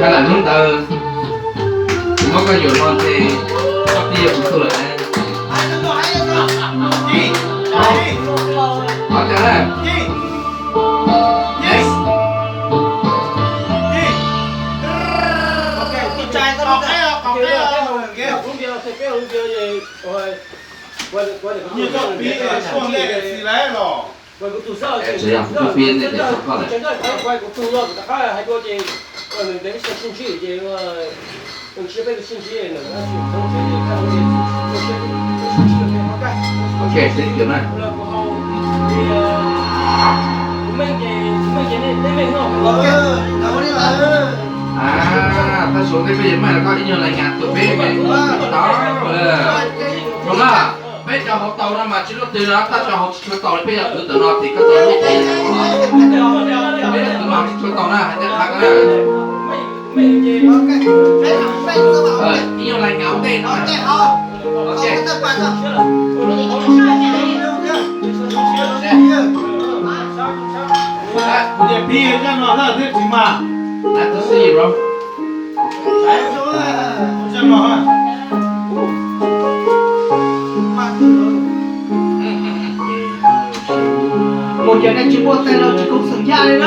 Lam hnub ntawd kuv muab koj yuam no ces koj twb yog kuv tug lawm na. Qhov cas na? Tsuas yog kuv pib nej ces txog koj lawm. Ok, sib kiv na. Tab sis tej peb yeej meej los koj ib nyuag lais ngas tus peb me tau. Zoo na, peb cov hauv tau no mas tsis luaj twg no, tab sis hauv tsis tshua tau li, peb yog kwv tawm no ces koj tau lub cev. Peb yog kwv mas tsis tshua tau na, hais tias qhia koj na. Ib nyuag lais ngas ua ntej no. Ok. Nice to see you, bro. Mus ces nej tsis muaj tej no tsis koob xeem yaj li na.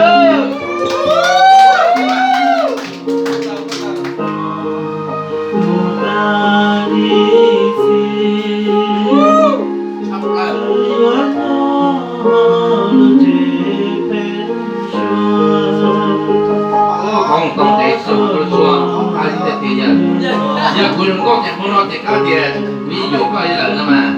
Qhov mus tau ntev xwb kuv tsuas hais tias yog, yog kuv zoo nkauj ces hmo no ces koj tias kuv yuam koj li lawm no mas.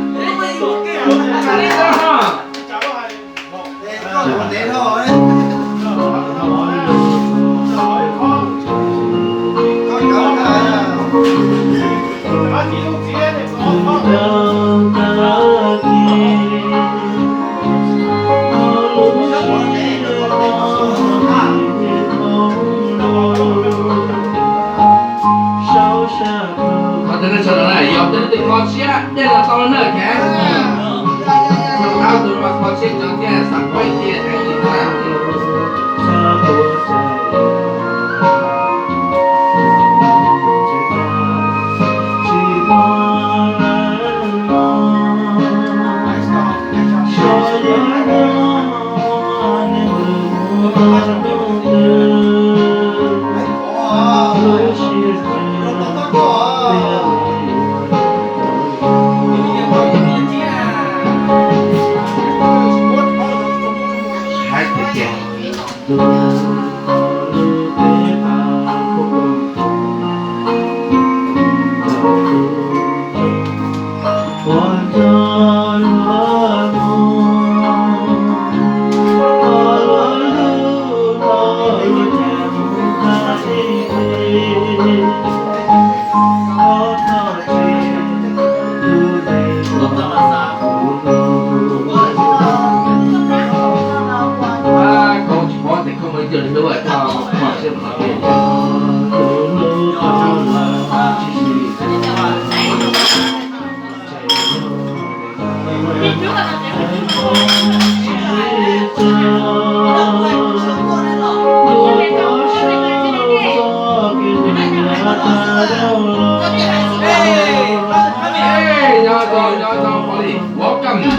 Qhov tej neeg sawv daws na, yog tej leej twg kho siab dej los tau na, ok. Rau qab tus no mas kho siab cov thiaj xav qhov ib tiag. Hais tias Welcome. Nws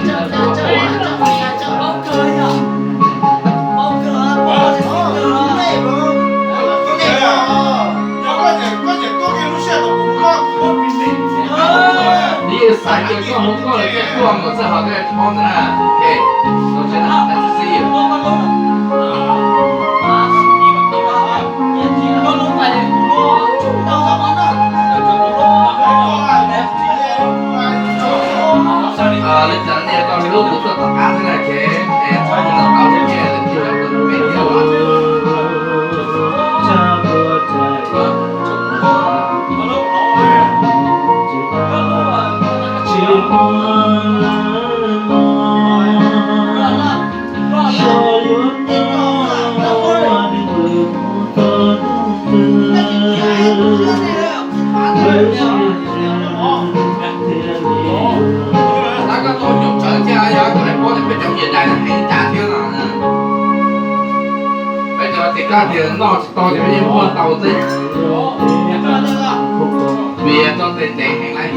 yeej xav cia koj hu nkauj lawm thiaj tuaj mus txoj hauv koj tsis paub ntawd na. Ok, no tsis na, nice to see you. Li cas nej tau lub kuv tuaj tom qab thiab na, ok, es txhob mus tau lub nyiaj lawm thiaj yog tus me thiab. Koj tias noj tsis tau ces peb yeej muaj tau xwb. Vim tso tes ntev heev lawm.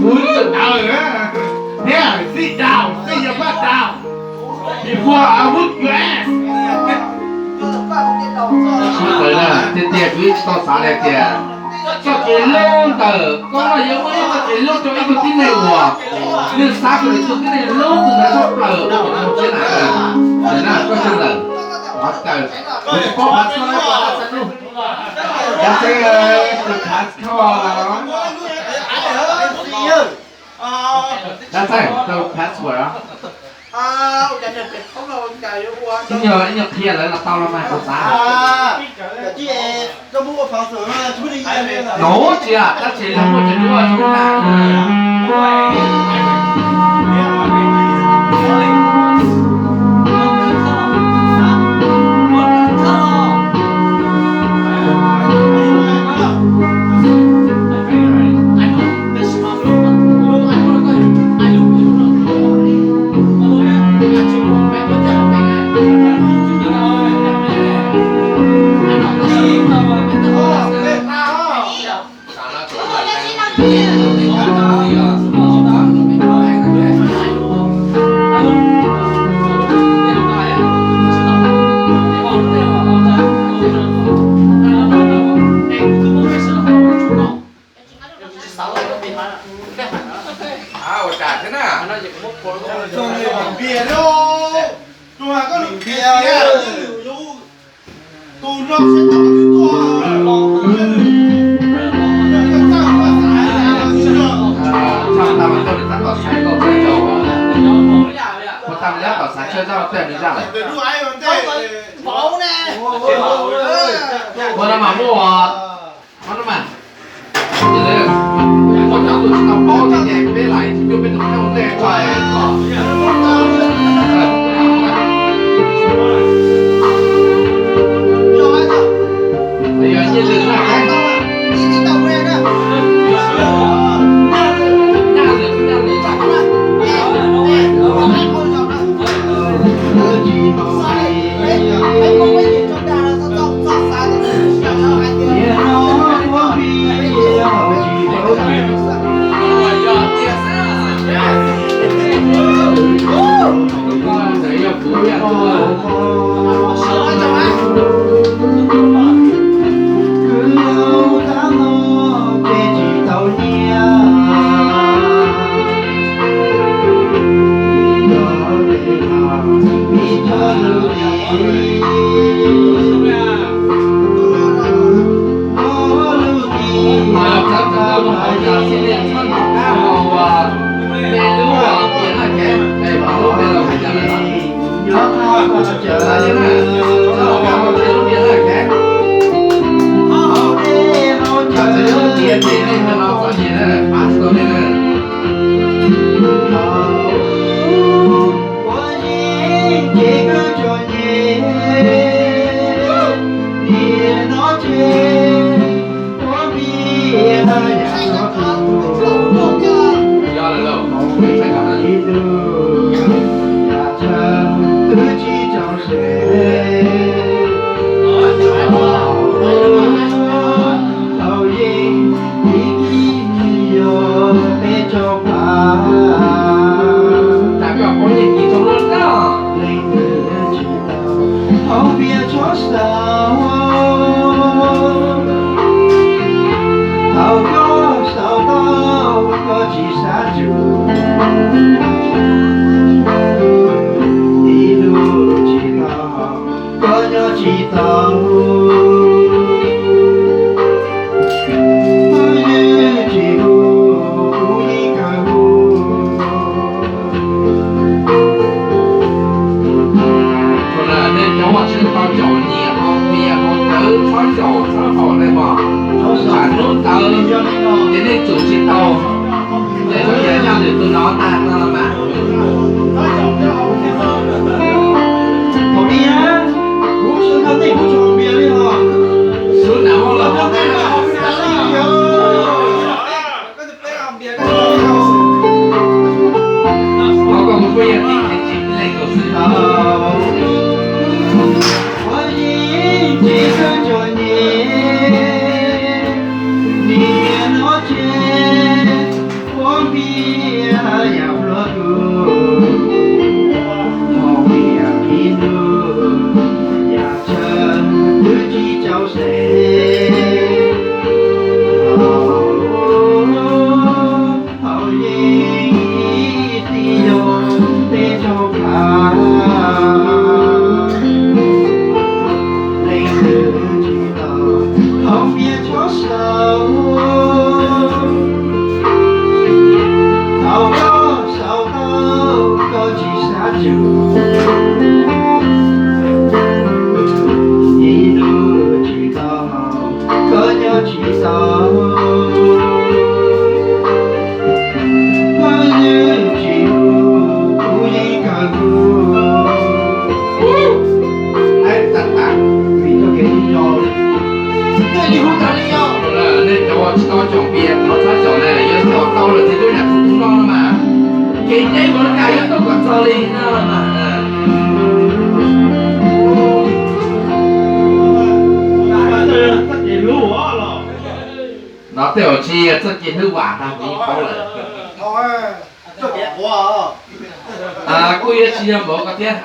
Kuv tsis tawm thiab, sit down, sit your butt down before I whoop your ass. Tiag tiag, kuv yeej tsis tau xav li tias txoj kev hlub ntawm koj no yuav muaj ib txoj kev hlub rau ib tug tib neeg uas nws xav kom nws tus tib neeg hlub tus ntawd tshaj plaws ua tus mus tsev na. Koj xav lawm, qhov kawg, kuv tsis paub pass xwb, kuv tsis paub pass xwb. Dab tsi, tus pass koj. Dab tsi, tus password. Ib nyuag, ib nyuag qhia lawv los tau los mas kuv xav. Nuv tsis, tab sis lawv muaj cov duab. Ua cas thiab na? Tus no seb tab tom tuaj, ua tag mas tab tom xaiv tshawb zaj lawm. Ua no mas muaj, ua no mas, muaj cov tus tsis tau paub tias peb lam tsis cuab peb tus kheej ua ntej tso kom yog nyiaj lwm na. Txhob caum txhob haus nej mog, tsam hnub ntawd ces nej tsum tsis tau. Ces kuv yog nyob ntawm tus no tag no los mas. Haus dib na, kuv tsis nrog nej kuv tsis haus npias li os. Xub nam muab los haus na. Koj kuj yog ib tug txiv neej nkaus xwb. Ua yeeb tsis txawj cov nyiaj, niaj hnub ces ua npias yam pluag tus, ua npias ib hnub yam tsawg twb tsis txaus xeeb. Haus yeeb ib txhij yog peb tso phav, leej twg tsis tau haus npias tshob xaus, thaum koj xaus tau koj tsis xav tsum, ib hnub tsis tau koj nyob tsis tau, phooj ywg tsis hu kuv yeej kawg hu. Vim txoj kev ib zaug, nej cov uas tsis tau caum npias thov txhob caum na, yog caum tau lawm ces twb yam tus tub no no mas, kev deb ua li cas yuav tuaj kom txog li no mas. No tej zaum tsis yog txoj kev hlwb vam ntag, kuv yeej paub lawm. Kuj yuav tsis yog npaum ko thiab.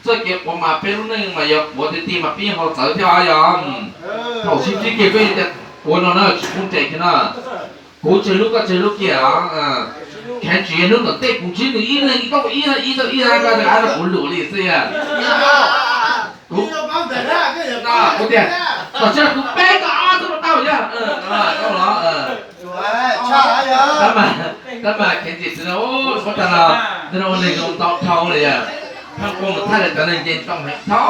Txoj kev quav mas peb lub neej mas yog quav tiag tiag mas peb yeej ho txawv thiab os yog. Thaum sib ntsib kiag peb tias quav no na tsis pub nres kiag na. Kuv tseg lub koj tseg lub kiag os. Kheev tsis yog hnub tom ntej kuv ntsib nws ib leeg ib tauj ib ib tauj ib tauj ib tauj kuv luam li xwb yog. Kuv tias, tam sim no kuv peb koj ob tug tau yog. Tab mas kheev tsis txwv no, ua tag no, ntawm no ua neeg zoo ntau dhau li yog. Pheej ua mus thaij li cov neeg nce ntoo heev dhau,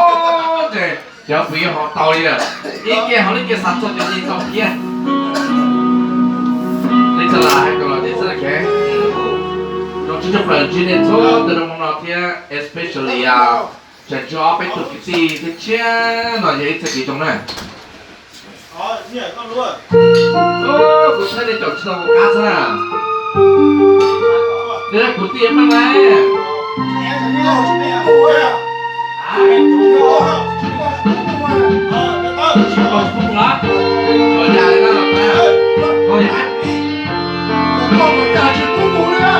ces cov kuv yuav ho tau li lawm. Ib ke ho li ke xav txog cov nce ntoo thiab. Li cas los hais kom los ces xwb kheev. Zoo siab tshaj plaws ntsib nej txhua tus zoo no thiab, especially tsam tsis ob peb tug kwv tij thiab tshiab no yog ib txoj kev zoo na. Kuv saib nej caum tsis tau qab xwb na. Kuv tij maj na. Tsis tau tsis pub mus los? Tsuas yam li no los tau. Tau yam. Qhov mus cas tsis pub mus na.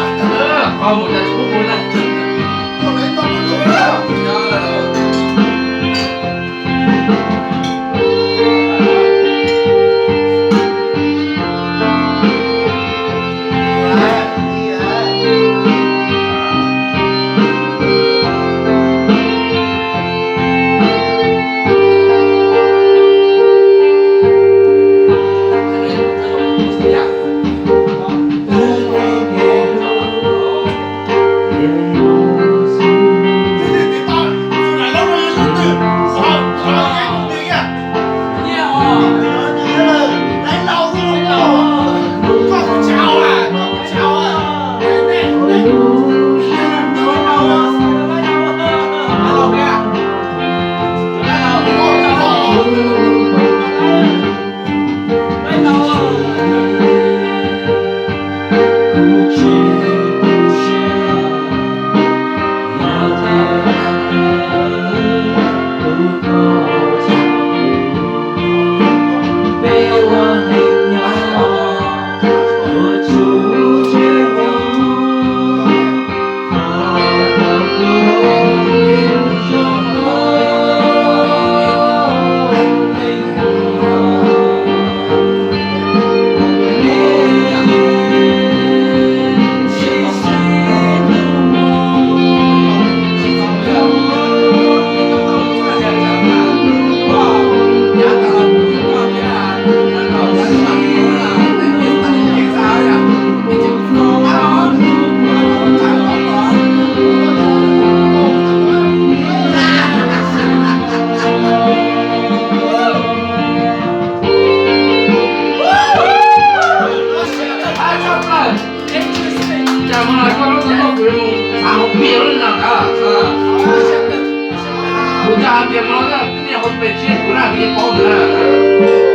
Tias no na, nej hu pes tsib kuv na, kuv yeej paub ntawd na.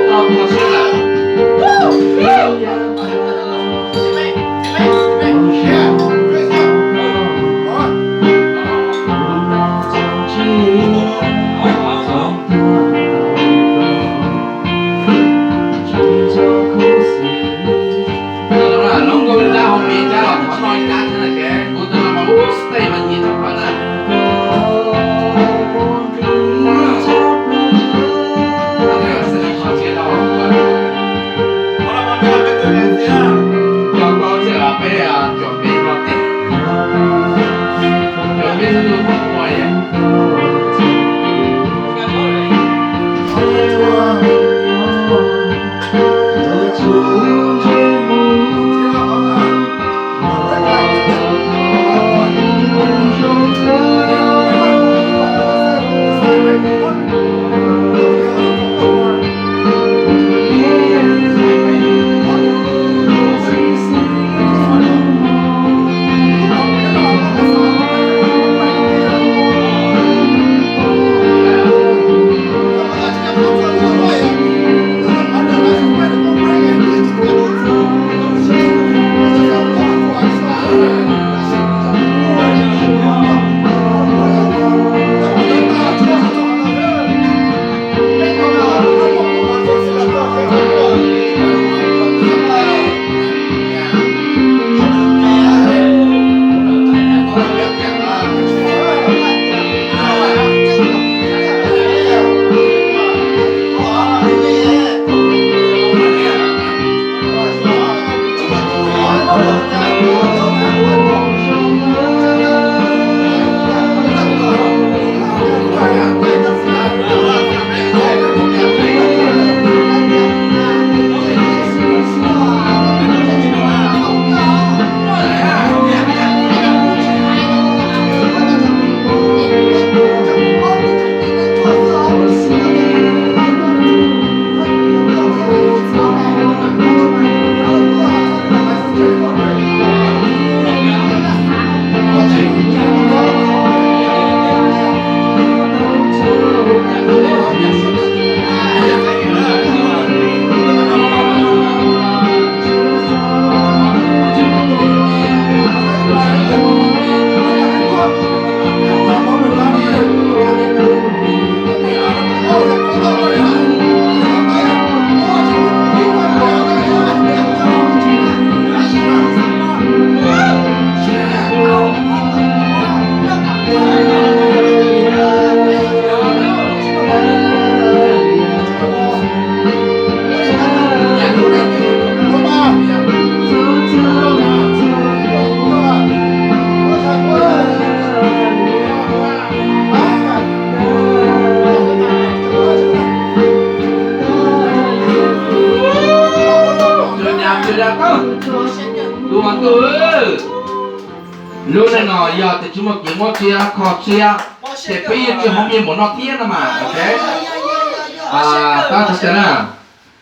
Kho siab lawm. Lub nkauj dab hauv pes dab los thov noj ib dab thiab na, ces kuv tus no mas ub, stay mas nyiam tshaj plaws na. Yog koj txawm peb cuam peb no tes, cuam peb xub tus ua ua. Lub neej no yog tias tsis muaj kev muab tsiab kho siab, ces peb yeej tsis hov me npaum no thiab no mas, ok. Tab sis na,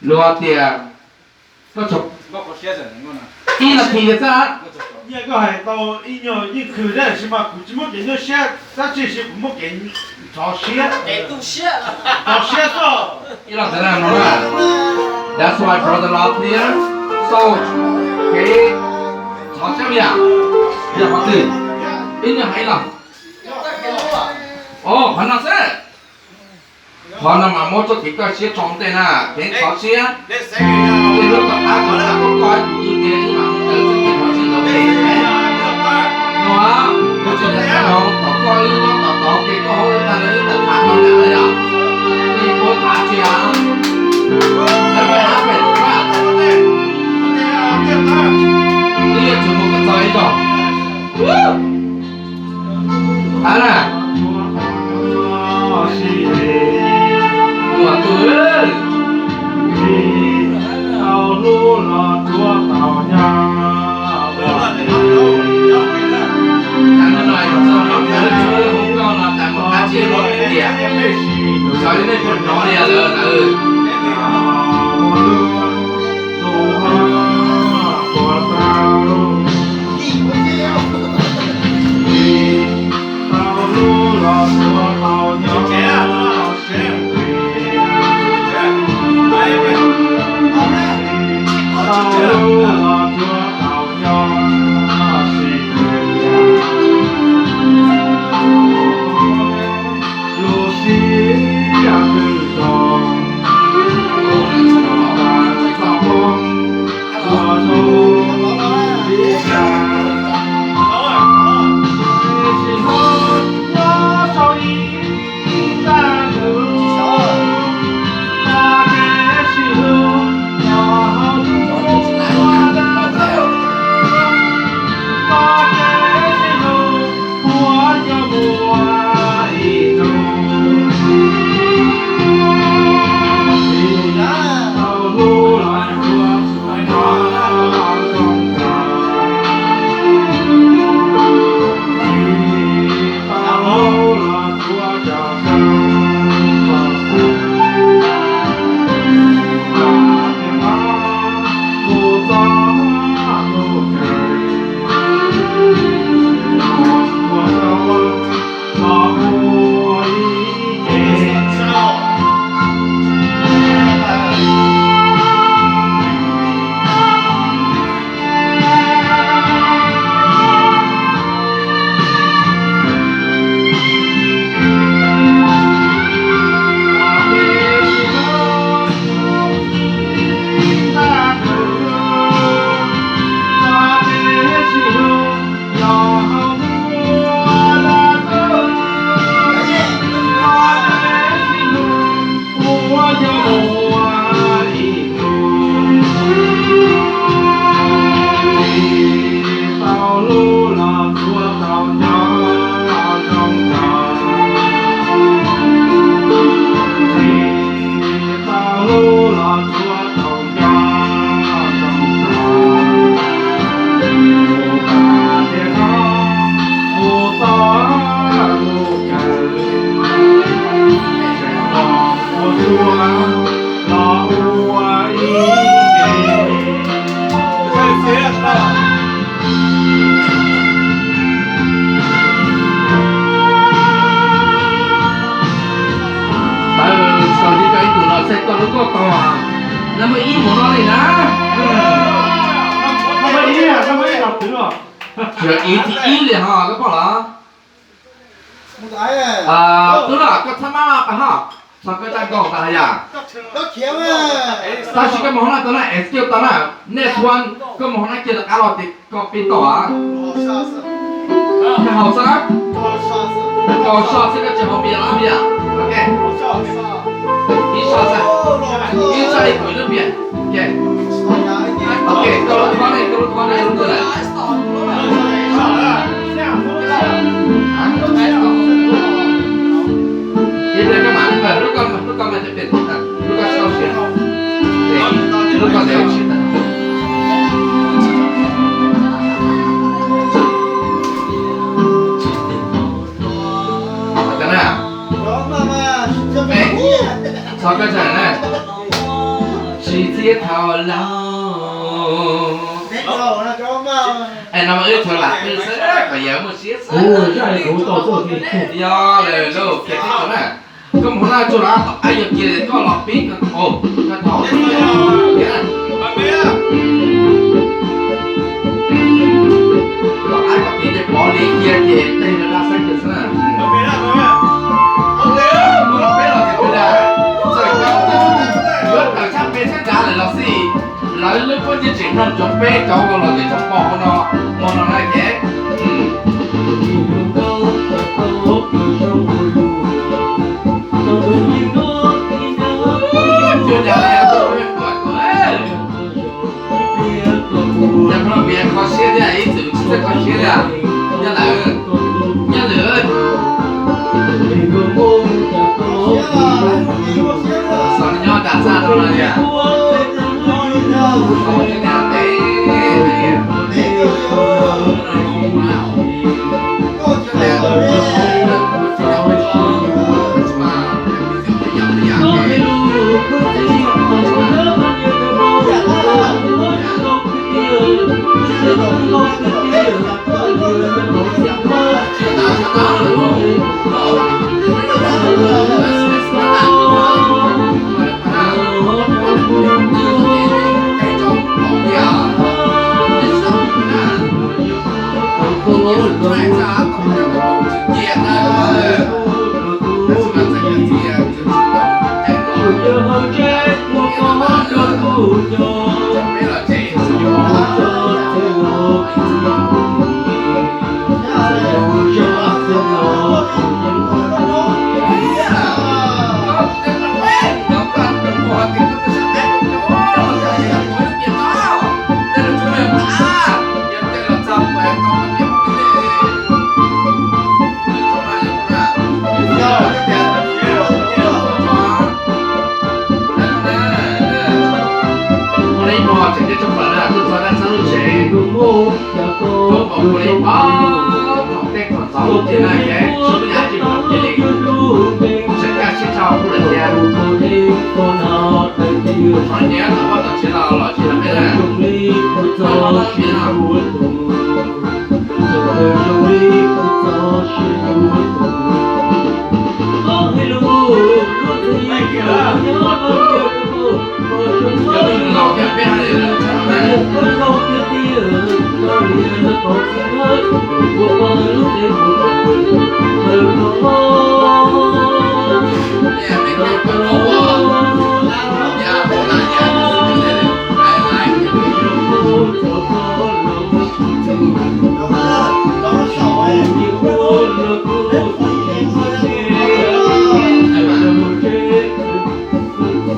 luag tias ib nas this xwb. Nyiaj koj hais tau ib nyuag yeej khwv thiab, tab sis mas kuv tsis muaj kev nyuaj siab dab tsi, kuv muaj kev ntxhov siab, ntxhov siab xwb. Ib los ntawd no na, that's why brother love here, so kev ntxhov siab yam, yog qhov twg, ib nyuag hais los. Qhov no xwb. Qhov no mas muab txoj kev kaj siab tso ntej na, kev ntxhov siab. Tej lub tom qab kom lawv kuj koj tus twg tias ib mam mus ntawd txoj kev ntxhov siab ntawd. No, kuv tsis nyiam no, kom koj wb nyob tom tod ces koj hauv wb tag lawv wb tham tham no nram lawm yom. Koj yeej paub tham tsis yom. Lawv pab hab pem ua, wb yuav tsum mus kom txog ib zaug. Ab na, ua tus, tau hlub los tsuav tau nyab. Tag no no txog no koj no tas mus qab tsis luag tias, xav li nej puas hnov li lawm lawm. Tau hlub los tsuav tau nyab. Yog ib thib ib li ho koj pom los. Tub no koj txhob maj maj pas ho, txog koj txaj nkaus tas yom. Tab sis koj mus hauv no tau na, excuse tau na, next one koj mus hauv no kiag rov qab los ces koj pib tau. Koj haus xwb, koj haus so xwb, koj tsis haus npias los yom. Ok, ib so xwb, ib so li kuv lub npias. Ok, ok, koj lub thab ne, koj lub thab ne lub twg lawm? Ib pliag koj mam, lub ko, lub ko mas cov pem, lub ko tsis tau siav, lub ko tes siav tag. Txhob koj tsa na. Tsis txhiab thaum laus. Es no mas wb tsuas lam qw xwb kom yawg muaj siab xwb. Yog lawm lauj, kiag tib tug na. Koj mus hauv no tsuas los tom qab yog kiag koj los pib, koj thaum los qab koj pib ces pov li kiag ces tej no daj xeeb kawg xwb na. Mus los peb los ces pw da, txawm cov yuav tawm tshaj pem tshaj nrad lawm los xij, lawv lub koob ncej tseem nrog cov peb cov uas los nyob tsoom pog hauv no, hmo no na ces Yog kho siab thiab ib txwm tsis txawj kho siab li. Nyob lawm, nyob lawm. Xav nyob tas txaj no no tias. Ua li pog tseem coj tsoom pawg na tuaj txog dab txhab lub tsev, tuaj pom ua li pog thaum tej thaum ntxov lub tiam na ces tsis muaj yam tsis pom cia li, tseem kaj siab tshaj kuv lawm thiab. Qhov nyiam tom poj tom tsev los los tsis los peb na, txog los tsis los.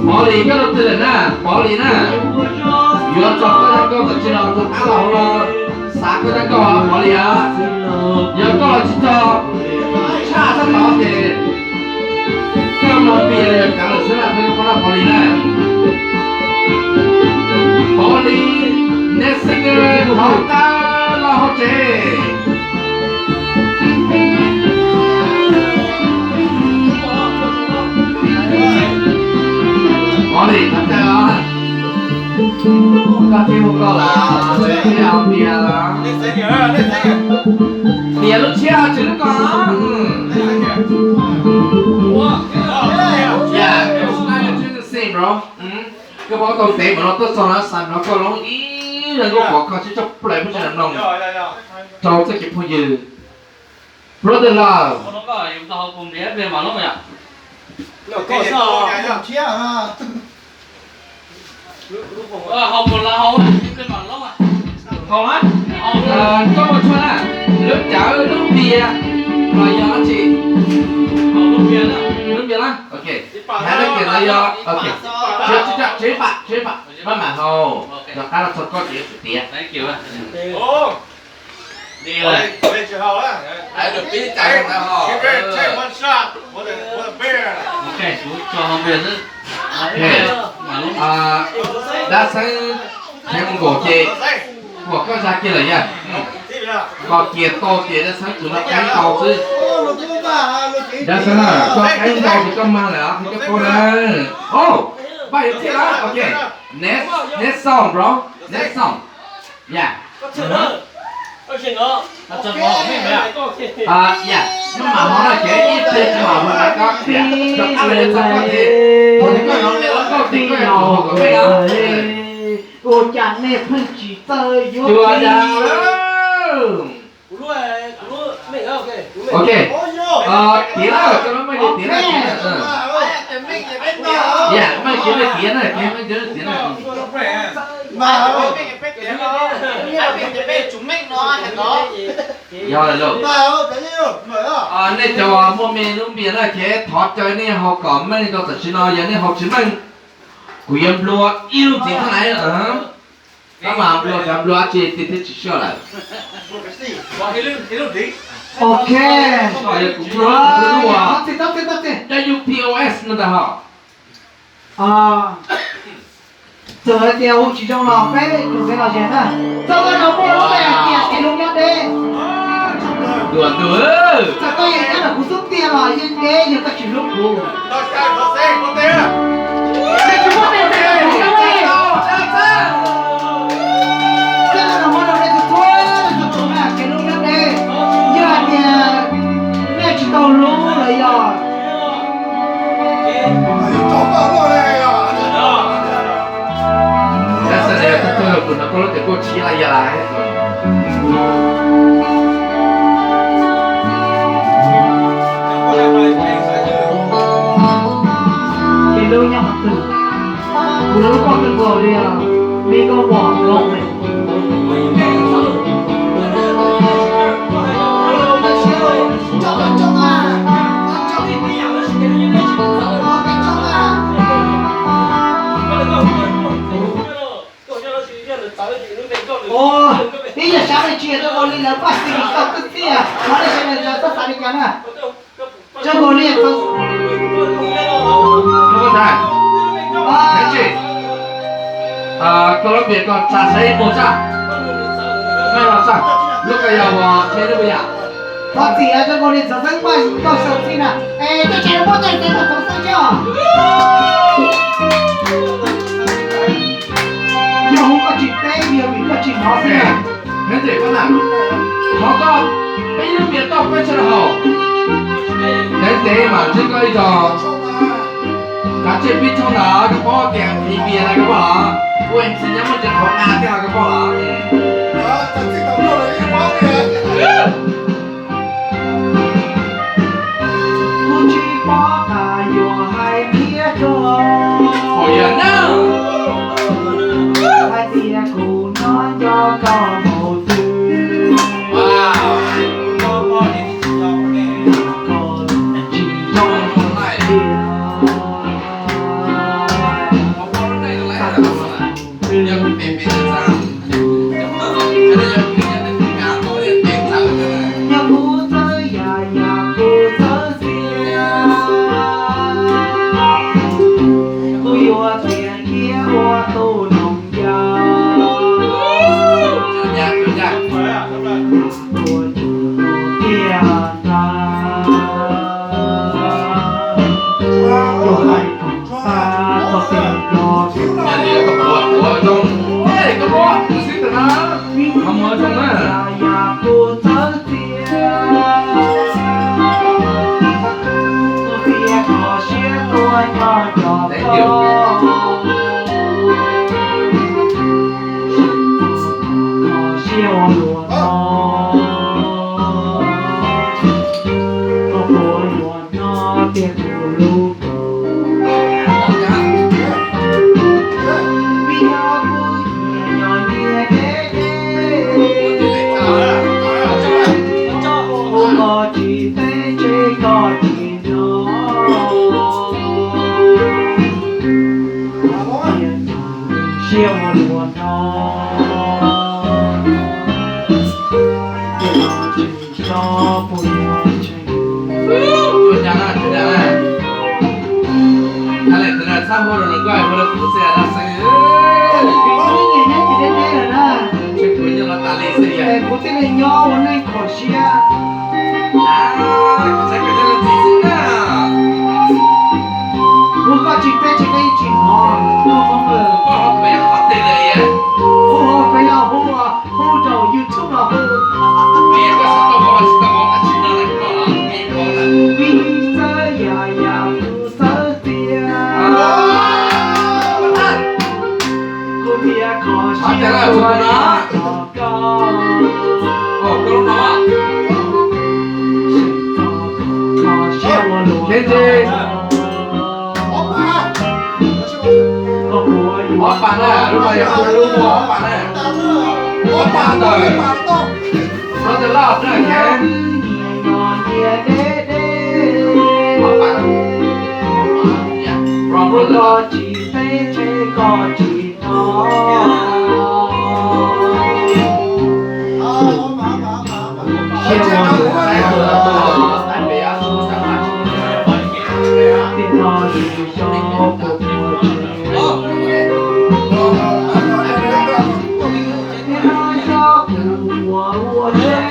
Pov Lis, koj lub twg lawm na? Pov Lis na. Yuav txog koj dab nkauj kom tsis los rov qab los hauv no xav koj dab nkauj Pov Lis a. Yog koj los tsis txog tshaj sab tod ces koj mloog pis los yog kav lawm xwb na, peb koj poj noj Pov Lis na. Pov Lis, next singer thov qab los hauv tsev. Pov Lis, thov caw os. Koj thiaj hu koj los, thiaj hu tias los. Tias lub tshiab tsis lub koj. Yeah, it's nice to see, bro. Koj pom tau tev mas no tuaj txog na, xav nrog koj loob ib Yog nkauj kov koj sib tshaj plaws peb sawv daws mloog rau txoj kev phooj ywg. Brother love. Koj mus tshuaj na, lub cawv lub npias los yog dab tsi? Lub npias na, ok. Hais lub npias no yog, ok. Tsis pam, tsis pam, maj mam haus, rov qab los txog koj ces yuav tsum tiav. Dab xeeb, qhia mus nkaus ces, ua koj zaj kiag lawm yog. Koj kiag tau ces dab xeeb kuv no qeeb tau xwb. Dab xeeb, koj qeeb tau ces koj mag lawm, qhia koj paub na. Oh, npaj yuav thiaj lawm, ok. Next, next song, bro. Next song. Yeah. Yeah, maj mam hov no ces ib pliag tsis mam mus nrog koj tias rov qab los yuav txog koj ces, thaum twg koj yuav los nkauj ces koj yuav tsum haus kom meej os. Ua cas nej pheej tsis txawj yuav tiag? Ok, tiav na, koj lub meej ces tiav na. Yeah, meej ces meej tiav na, meej ces meej tiav na. Yog lawm lauj. Nej cov muaj me lub npias na ces thov caw nej haus kom meej rau tam sim no, yog nej haus tsis meej, kuv yuav nplua ib lub ntxiv thaj na. Koj mam nplua, koj nplua dab tsi tiag thiab tsis sure lawm. Ok. Yog kuv nplua, kuv nplua. W P O S no ntag hos. Txawm hais tias hu tsis zoo los peb tus kev lom zem na. Txoj no muaj lub npe hais tias kev hlub nyob deb. Dua tus, txawm koj yeej nyob ntawm kuv xub ntiag los yeej deb yog koj tsis hlub kuv. Txoj no muab rau nej txhua txhua tus na, kev hlub nyob deb. Yog hais tias nej tsis tau hlub los yog Dab xeeb, koj tuaj rau kuv no koj lub tseem koj tsis laj ya lais. Ces lub nyob qhov twg? Kuv lub koj kawg nkaus li os, me koj mom no. Ib yam sab me ntsis rau nkaus li lawv paj xis koj twb txiaj, qhov nej sawv daws txhob xav li cas na. Rau nkaus li koj lub npias koj tsa saib ib mus tsa, mej los tsa, lub ko yog uas me lub yam. Thov txim rau nkaus li txhoov xeeb paj xis koj xav txij na, es koj tseem muab tej tes txhoov xeeb tso. Yog hu koj tsis teb yog vim koj tsis hnov xwb. Thov koj peb lub npias toj peb sawv daws haus, ntev ntev mam ntsib koj ib zaug. Kav tsij pib tshooj ntawd koj paub tias nqhis npias na koj paub los? Ua ntxim nyob muaj tsev qhov na thiab koj paub los? Kuv tsis paub qab yuav hais thiab rau, kuv yog na, hais tias kuv nyob nco koj mus twg. Koj tsis zoo tiag. Yog kuv txawj yam yam kuv txawj xiam, kuv yuav tias thiab ua tus noog yau. Ua tus tiag ntag. Yuav hais tus tag txog tias los. Yam kuv txawj xiam, kuv tias kho siab tuaj nyob nco koj. Tiag kuv lub, vim yog kuv nyias nyias deb deb, kuv koj tsis teb tseg koj tsis hnov. Tiag kuv siab ua luaj no, tiag los tsis tso puag ntseg. Ua cas na, ua cas na? Txhaj hu rau nws, koj hu rau kuv xwb na xwb. Kuv nyiam nyob nyias deb deb lawm na. Kuv nyob los tas li xwb, es kuv thiaj li nyob ua neej kho siab. Kuv tsis teb tseg koj tsis hnov, koj Hmoob lawm. Hu, hu, hu, hu rau YouTube los hu. Vim xawb yam yam kuv xawb tiag, kuv thiaj kho siab ua neej kho koj. Kho siab ua luaj no. Ob pas na, lub no yog lub ua ob pas na. Ob pas ntawm, no ntawm loj na, nyias nyias deb deb, kuv koj tsis teb tseg koj tsis hnov. Siab ua luaj no, tiag los tsis xyov puas muaj tseeb. Tiag los xyov kuv puas muaj tseeb. Tiag los xyov kuv puas muaj tseeb.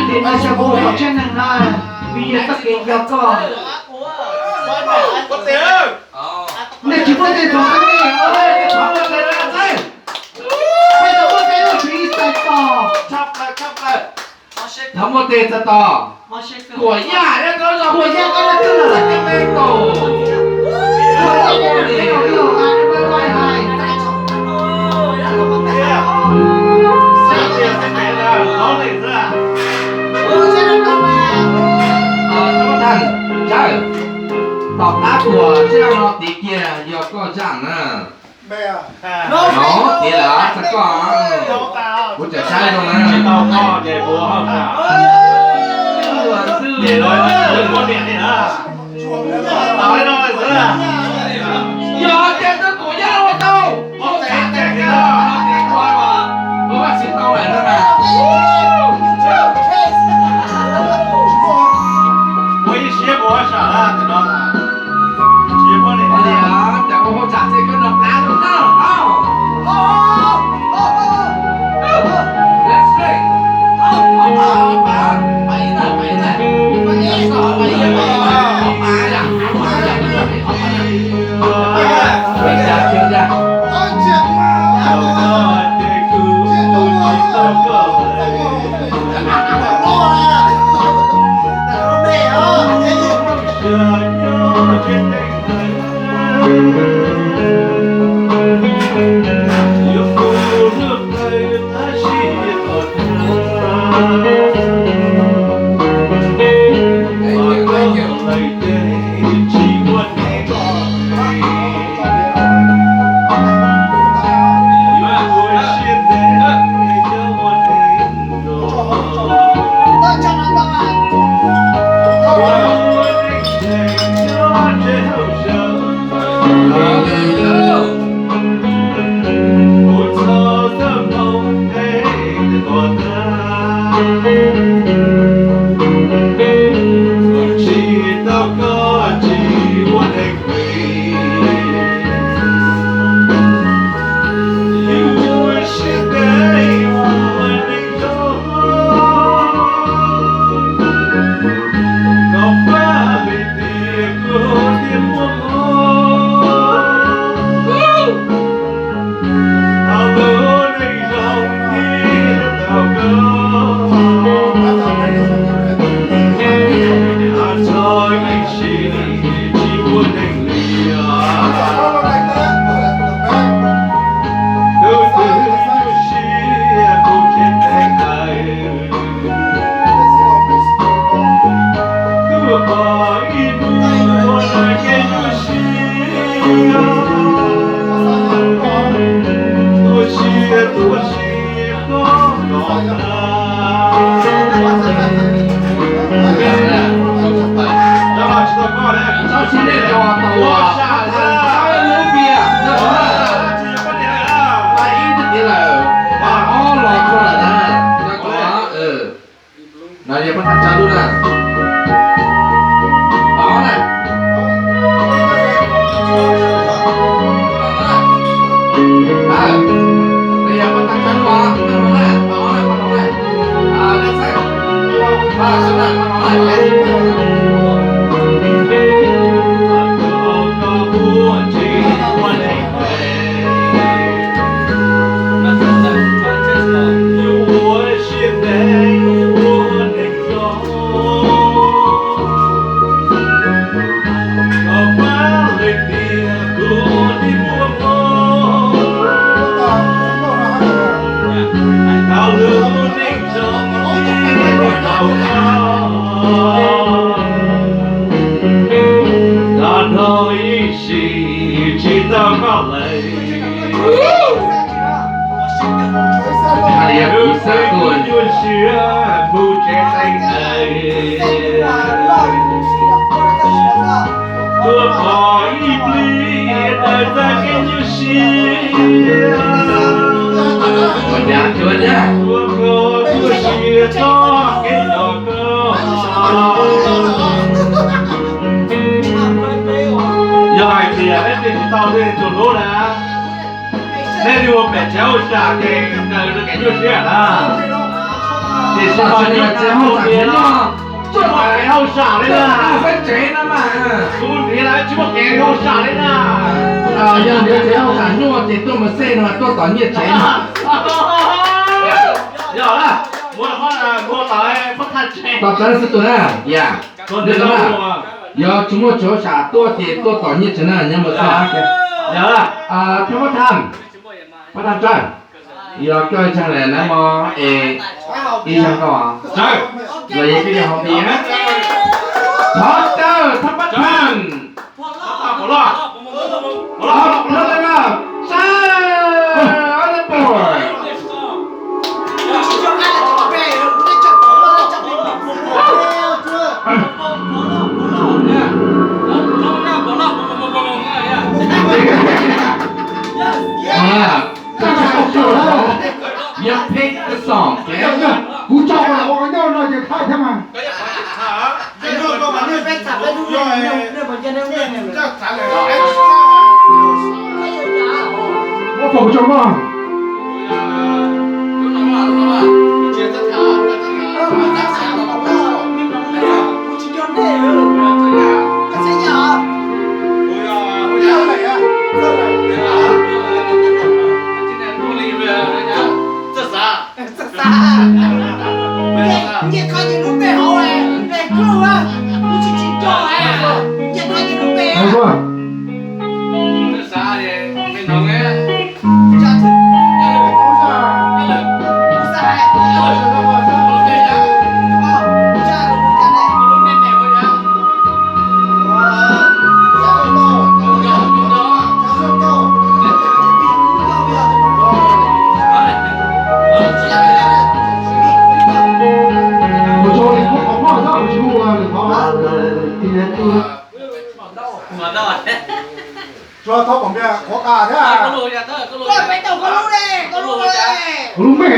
Tiag los xyov kuv pom tseeb neeg na, vim yog txoj kev yog koj. Nej tsis muaj tej tug qeeb, nej tsis muaj tej tug qeeb, peb tau muaj tej tug ib txais tos. Thaum muaj tej txais tos, Kuam Yaj, yog koj zos Kuam Yaj koj leej twg lawm? Koj me kaum. Kuam Yaj, tom qab kuv zaj no tiv kiag yog koj zaj na. No, tiav lawm txog koj, kuv tseem saib zoo na. Yog tias twb Kuam Yaj ua tau, ua tau lawm no na. Ua ib siab ua sam na, ua li cas ua hauj sam xwb koj noj plab lub na. No yog pab thaj tsawg lub na. Pov na. No yog pab thaj tsawg lub. Tsis tau koj lawm. Hais tias kuv xav tuaj nyuaj siab mus tsev teev es tuaj pom ib pliag daws txoj kev nyuaj siab. Tuaj kho nyuaj siab txoj kev nco koj. Yog hais tias neb twb tsis tau tej tus hlub na, neb twb ua pem tsev hauj sam ces raws rau kev nyuaj siab na. Tiam sis mas nyuaj tsev hauj sam nyuaj, tsis muaj kev hauj sam li na. Kuv nrhiav lawm tsis muaj kev hauj sam li na. Yog nrhiav tsev hauj sam nyuaj ces tuaj mus xej no tuaj tom nyiaj tsev no. Yog, mus, mus tom phab thaj tsawg xwb tus na. Yog, yog tsis muaj tsev hauj sam tuaj ces tuaj tom nyiaj tsev na, nyob mus xwb. Thab pab tham, pab tham tsawg, yog koj ib txhia lawm na mog es ib txhia koj, los yog koj yog hom tis na. Thov caw thab pab tham. Thov caw, thab pab tham. Yog pick the song, kuv tso ua nyob no ces thaij thiab mas. Muab foom tso koj. Nyiaj kho nyiaj lub npe hauv, npe kub, kuv tsis tsis nco, nyiaj kho nyiaj lub npe. Tsuas thov pom npe qhuav qas thiab. Koj peb tau koj lub ne, koj lub ne. Kuv lub npe.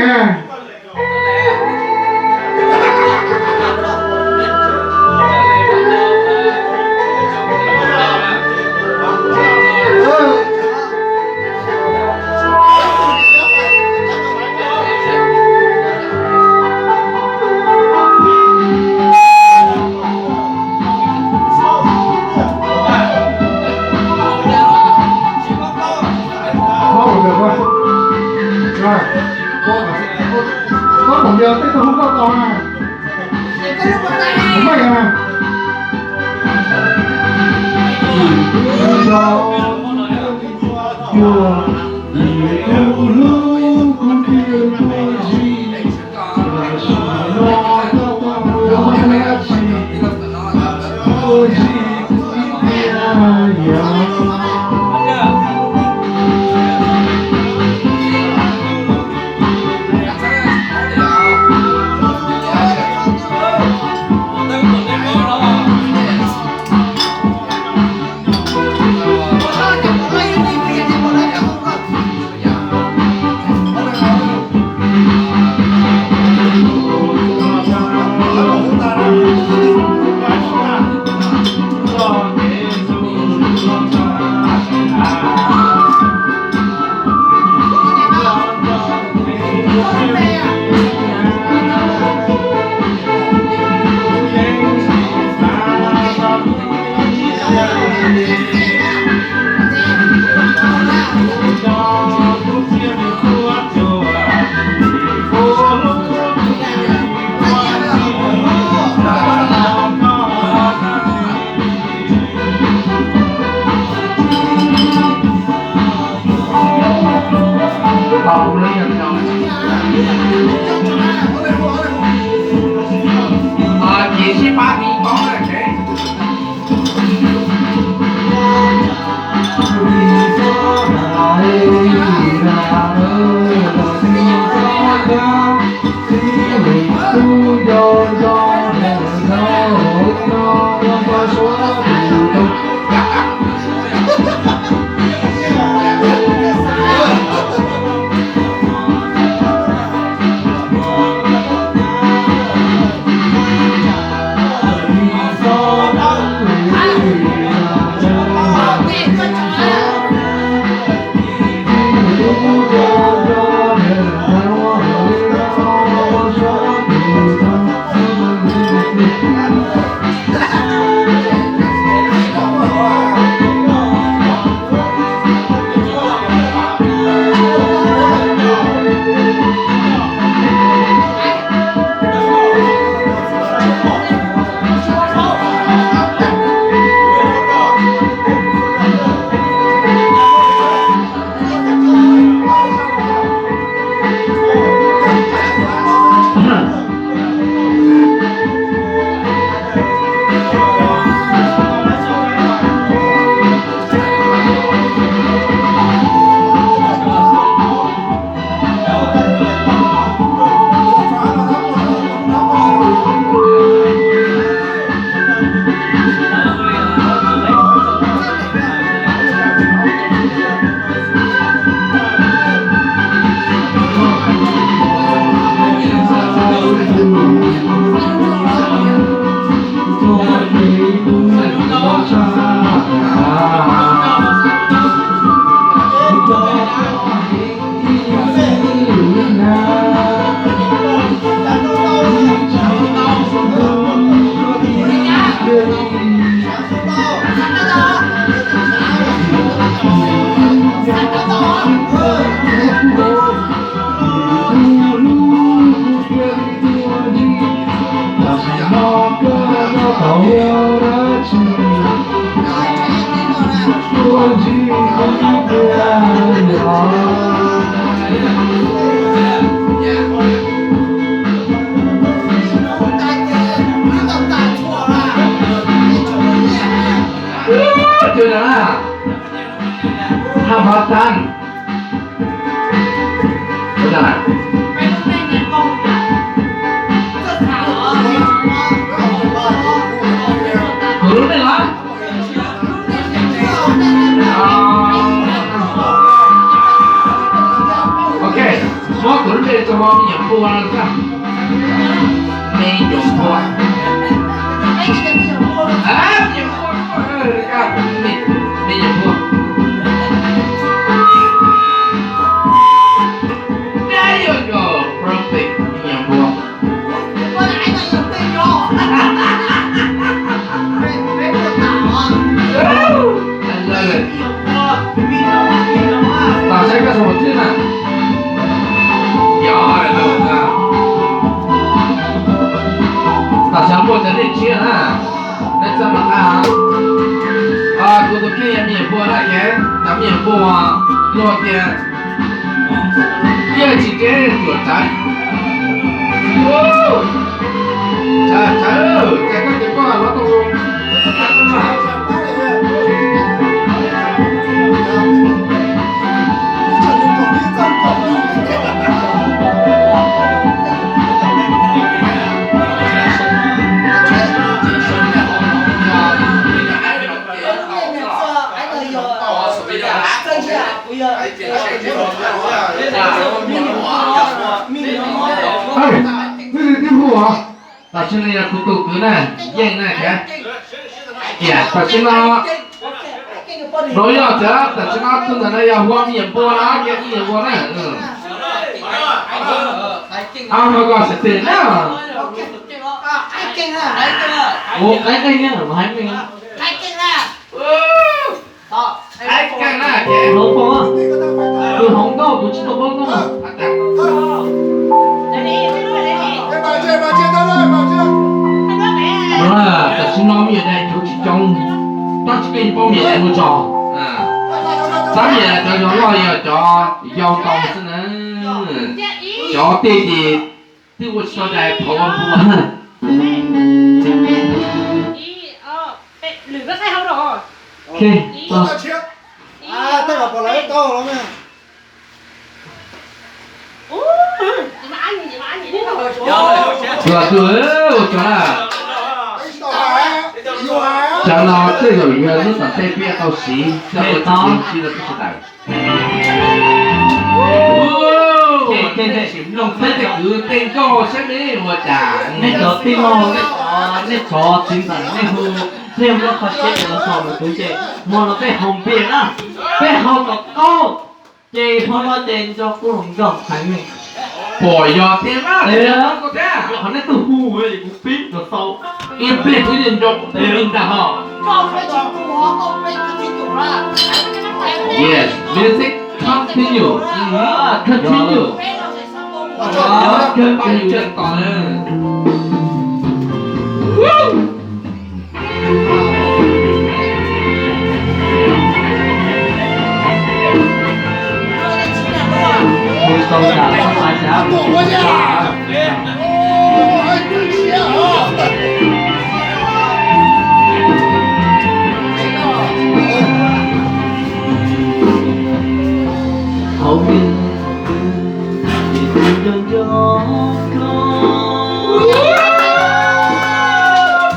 Koj pom npe tej tug hu koj tau na. Kuv pheej na. Ces sib pab tiv tod na. Tus no na, Haj Pab Tab. Kuv lub neej los? Ok, muab kuv lub npe rau hauv me nyuam npua no xwb. Me nyuam npua. Me nyuam npua, me nyuam npua. There you go, perfect, me nyuam npua. Tam saib koj xav mus twg na. Yog, tam sim no npuaj cov dej tshiab na, neb txawj mam qab. Kuv tus kheej yog me nyuam npua na, cov me nyuam npua luag tias yeej tsis cev ruam tsawv. Tsawv, tsawv, cas koj ces koj los tau. Twb li tib hu os, tam sim no yog kuv tus kwv na, yeej na. Tam sim no, no yog tias tam sim no tus ntawm no yog Huab me nyuam npua na, yog me nyuam npua na. Ab, no koj xav tias na. Ua qaib qeej na, hais me. Hloov poob, tus hloov nkauj, kuv tsis tau paub nkauj. Tam sim no me nyuam dais cuv tsis coob, tab sis peb paub me nyuam dais ua tso. Tab sis cov yau loj yog cov yau ntau xwb na. Cov tej ces twb ua tsis tau dais phov ua npua. Ua cov na, cov no tej zaum yuav lub tom tej peb tau siv, cov ua tsis siv los twb tsis daim. Peb tej kwv tej nkauj saib nej ua cas. Nej cov tij laug, nej cov txiv ntxawm nej hu, nej hu lub qhov siab los xaus los kuv ces hmo no peb haus npias na, peb haus kom qaug, ces hmo no ces nco kuv hluas nkauj haiv neeg. Puas yog tiag na? Qhov nej tuaj hu kuv pib los xaus, ib pliag twb nco kuv pib ntag ho. Yes, music continue. Continue. Pab yus yeej tos na. Hauv peb, ces kuv nco nco koj.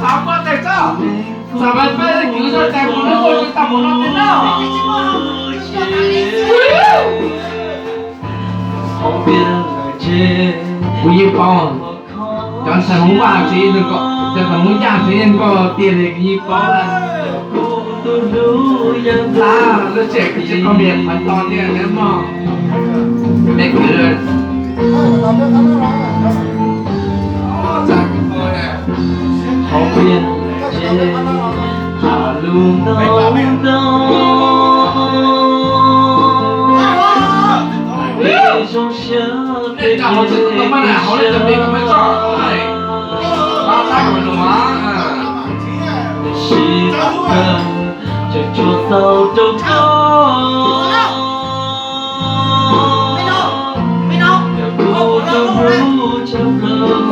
Thov muab tais txoj, xam mas peb kwv txoj cai mus lub ua tsis tau mus no tej no. Hauv peb, kuv yeej paub, cov ntxhais Hmoob Vaj tsev, cov ntxhais Hmoob Yaj tsev yeej koj tiag li, kuv yeej paub lawm. Lub tsev kuv tsis koj niam qhov to tiag na mog. Peb kwv. Hauv peb, ces tham lus ntau ntau, peb zoo siab peb kev siab. Tab sis thaum kawg tseem tsuas xaus rau koj, yog kuv rau hnub tshaj plaws hnub no.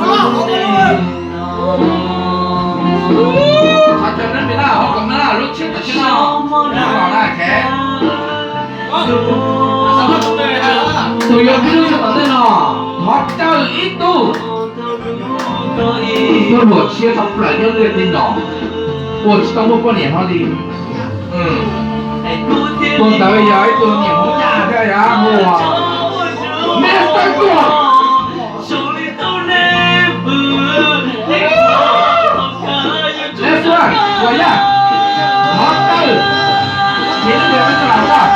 Tus yog pib lub sij hawm tom ntej no, thov caw ib tug tuaj luam siab tshaj plaws nyob liaj teb no, uas tsis tau muaj poj niam hlo li. Tus ntawd yog ib tug niam Hmoob Yaj thiab yog hu ua Mister Tuam. Ua yaj, thov caw, thim lub ntias peb txoj lam koj,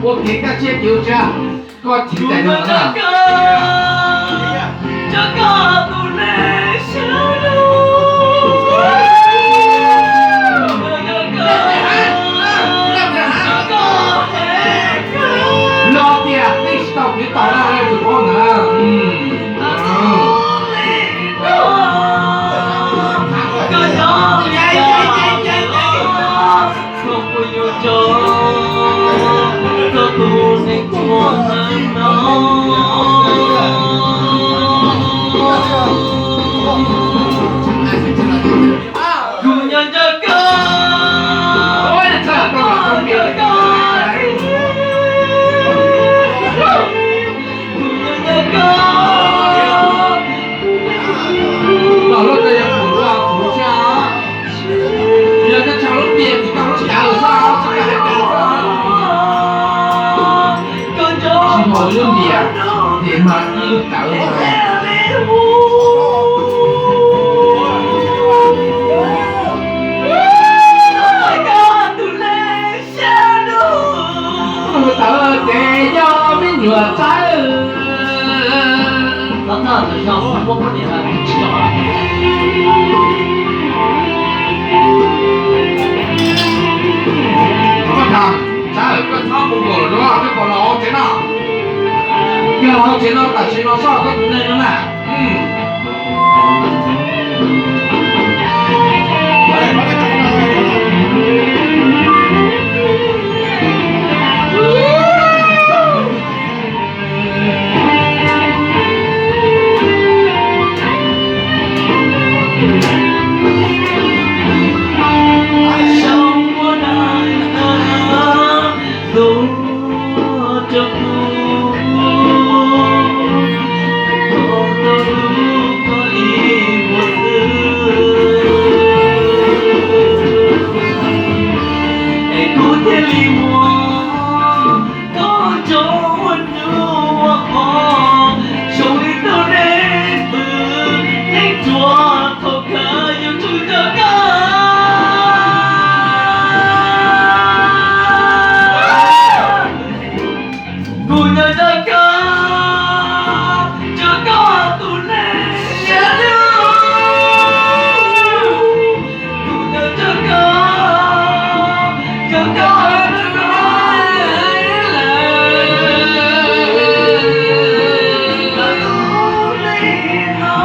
ua kev kaj siab kev ua tsiab, koj thim tais no na. Los tias tej tsis tau kev tau na, tus paub ntawd na. Kuv nyob nco koj, kuv nyob nco koj, kuv nyob nco koj. Los lub no yog kuv, kuv thiab. Yog koj tso lub npias ces koj lub cawv xwb, tsis muaj lub npias ces mas ib lub cawv. Tus tawv ces yog me nyuam txawj. Koj tham, txawj koj txhob mus nkaum lawm, koj pom los hauv tsev no. Yog los hauv tsev no tam sim no soj koj tus neeg no na. li muaj